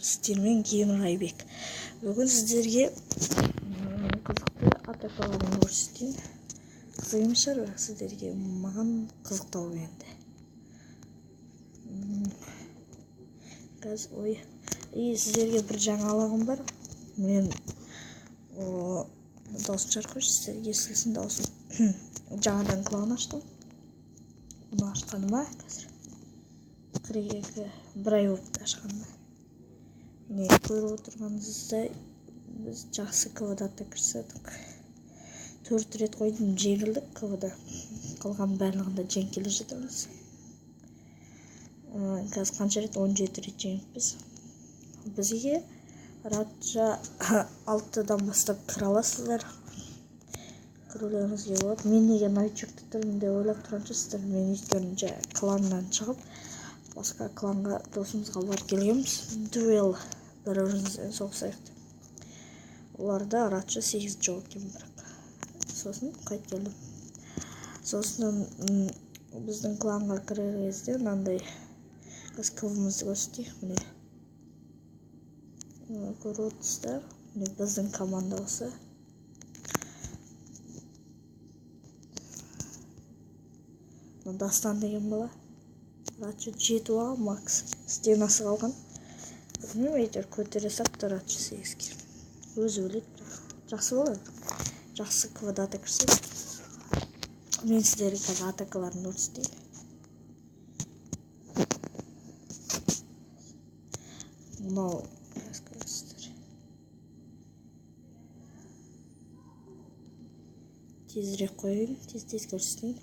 Сіздермен Геймер Айбек. Бүгін сіздерге қызықты атакаларын көрсетейін. Қызық емес шығар, бірақ сіздерге маған қызықтау енді. Қазір ой, и сіздерге бір жаңалығым бар. Мен дауысын шығарып қойшы, сіздерге естілсін дауысым. Жаңадан клан аштым. Бұны ашқаныма қазір 42 бір ай болыпты ашқаныма. Міне көріп отырғаныңыздай біз жақсы КВД атака жасадық. 4 рет қойдым, жеңілдік КВД. Қалған барлығында жеңіп келе жатырмыз. Қазір қанша рет? 17 рет жеңіппіз. Бізге Раджа 6-дан бастап кіре аласыздар. Кірулеріңізге болады. Мен неге новичокты тұрмын деп ойлап тұрған шығарсыздар. Мен өйткені жай кланнан шығып басқа кланға досымызға барып келгенбіз. Дуэл бір-бірімізбен соғысайық деп. Оларда Раджа 8 жоқ екен бірақ. Сосын қайтып келдім. Сосын біздің кланға кірер кезде мынандай қазір КВ-мызды көрсетейік. Міне көріп отырсыздар. Міне біздің команда осы. Дастан деген бала. Раджа 7 алған, макс. Стенасы қалған. Білмеймін, әйтеуір көтере сапты Раджа 8-ге. Өзі біледі бірақ. Жақсы болады. Жақсы КВД атака жасайды. Мен сіздерге қазір атакаларын көрсетейін. Мынау қазір көресіздер. Тезірек қояйын, тез-тез көрсетейін.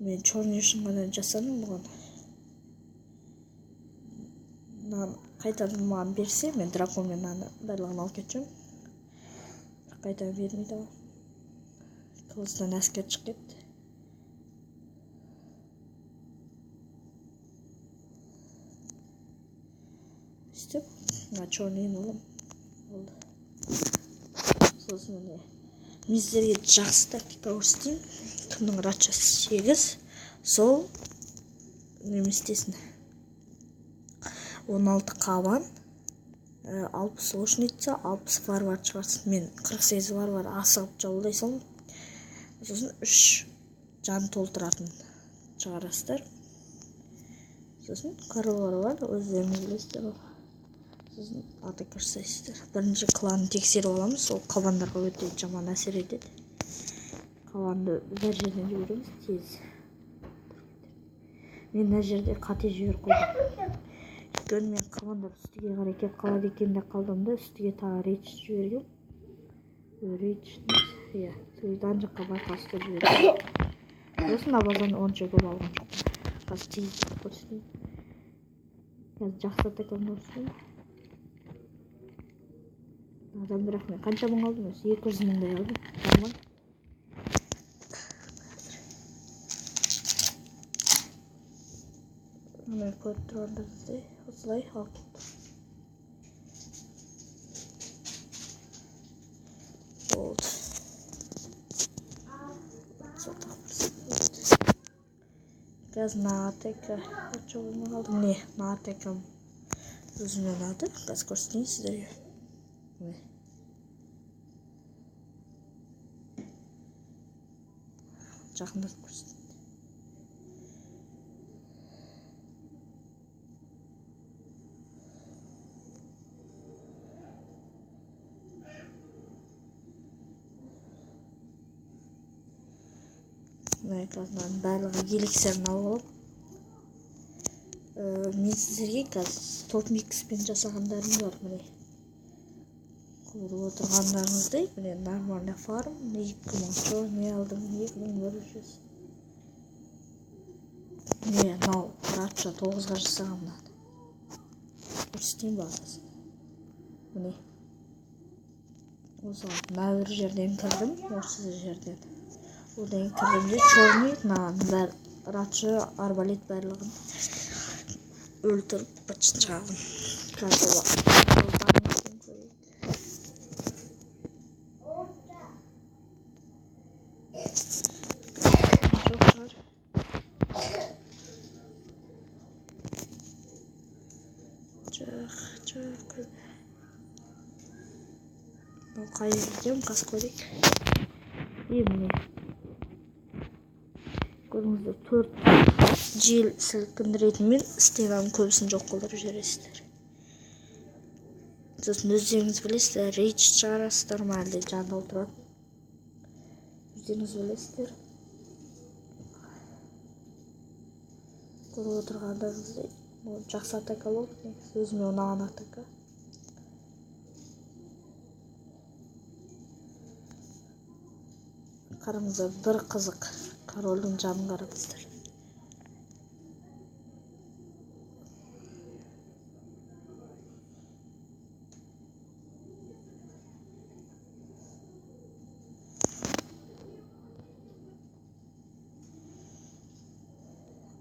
Мен черный үшін ғана жасадым бұған. Мынаны қайтадан маған берсе, мен драконмен мынаны барлығын алып кетемін. Қайтадан бермейді ғой. Қылыстан әскер шығып кетті. Сөйтіп, мына черныйын аламын. Болды. Сосын міне мен сіздерге жақсы тактика көрсетейін. Кімнің Раджасы 8, сол неме істесін. 16 қабан, 60 лошница, 60 варвар шығарсын. Мен 48 варвар асығып жаулай салдым. Сосын 3 жан толтыратын шығарасыздар. Сосын король варвар өздеріңіз білесіздер ғой. Сосын атака жасайсыздар. Бірінші кланын тексеріп аламыз. Ол қабандарға өте жаман әсер етеді. Қабанды бір жерден жібереміз тез. Мен мына жерде қате жіберіп қойдым. Өйткені мен қабандар үстіге қарай кетіп қалады екен деп қалдым да, үстіге тағы рейдж жібергем. Рейдж, иә, сол ана жаққа байқаусызда жібергем. Сосын абазан онша көп алған жоқпын. Қазір тез көрсетейін. Қазір жақсы атаканы көрсетейін. Адам бірақ мен қанша мың алдым өзі? 200 мыңдай алдым. Нормально. Міне көріп тұрғандарыңыздай осылай алып кеттім. Болды. Қазір мына атака болмай қалды. Міне мына атакам өзіме ұнады. Қазір көрсетейін сіздерге. Міне. Жақындатып көрсетейін. Міне қазір мынаның барлығы эликсирін алып алып. Мен сіздерге қазір топ микспен жасағандарым бар. Міне көріп отырғандарыңыздай, міне нормальный фарм, 2000 черный алдым, 2100. Міне мынау Раджа 9-ға жасаған мынаны. Көрсетейін базасын. Міне осыған мына бір жерден кірдім, осы жерден. Одан кірдім де черный, мынаның бәрі Раджа, арбалет барлығын өлтіріп бытшын шығардым. Қазір жоқ шығар. Жоқ, жоқ. Мынау қай видеом, қазір көрейік. И міне. Көрдіңіздер, 4 жел сілкіндіретінмен стенаның көбісін жоқ қылдырып жібересіздер. Сосын өздеріңіз білесіздер, рейдж шығарасыздар ма, әлде жан толтырады. Өздеріңіз білесіздер. Көріп отырғандарыңыздай, бұл жақсы атака болды, негізі өзіме ұнаған атака. Қараңыздар, бір қызық корольдің жанын қараңыздар.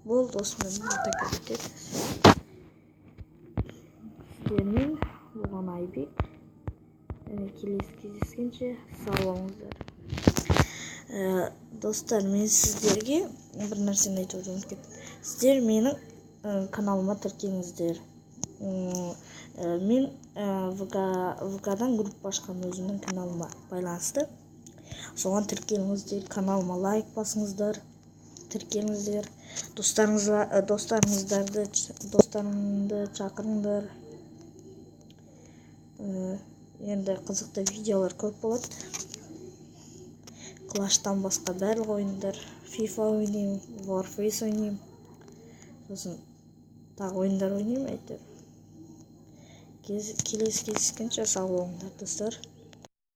Болды, осымен атака бітеді. Сіздермен болған Айбек. Және келесі кездескенше сау болыңыздар. Достар, мен сіздерге бір нәрсені айтуды ұмытып кеттім. Сіздер менің каналыма тіркеліңіздер. Мен ВК-дан группа ашқан өзімнің каналыма байланысты. Соған тіркеліңіздер, каналыма лайк басыңыздар, тіркеліңіздер. Достарыңды шақырыңдар. Енді қызықты видеолар көп болады. Клаштан басқа барлық ойындар, FIFA ойнаймын, Warface ойнаймын, сосын тағы ойындар ойнаймын әйтеуір. Келесі кездескенше сау болыңдар, достар.